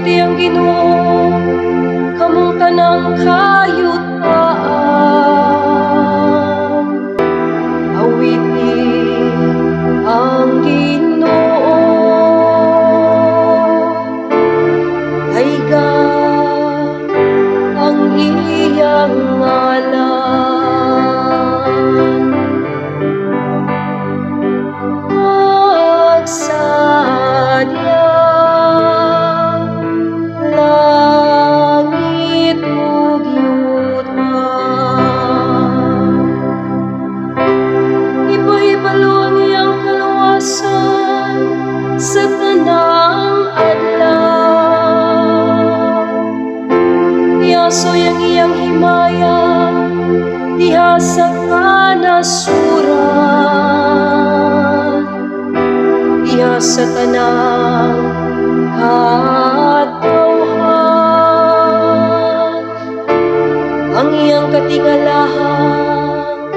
Awiti ang Ginoo, kamong tanang kayutaan. Awiti ang Ginoo. Dayga ang iyang ngalan. Magsadya, langit ug yuta. Ipahibalo ang iyang kaluwasan sa tanang adlaw. Iasoy ang iyang himaya diha sa kanasuran, diha sa tanang katawhan. Ang iyang katingalahang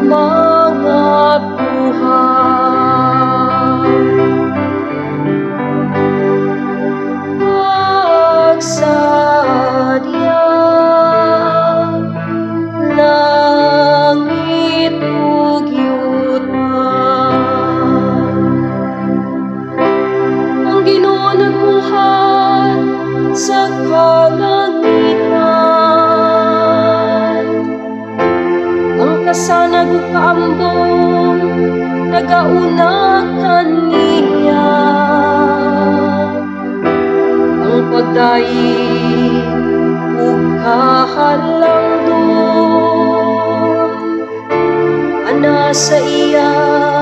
mga buhat. Magsadya, langit ug yuta. Ang Ginoo nagbuhat sa kalangitan. Ang kasanag ug kaambong nagauna kaniya. Ang pagdayeg ug kahalangdon ana sa iya.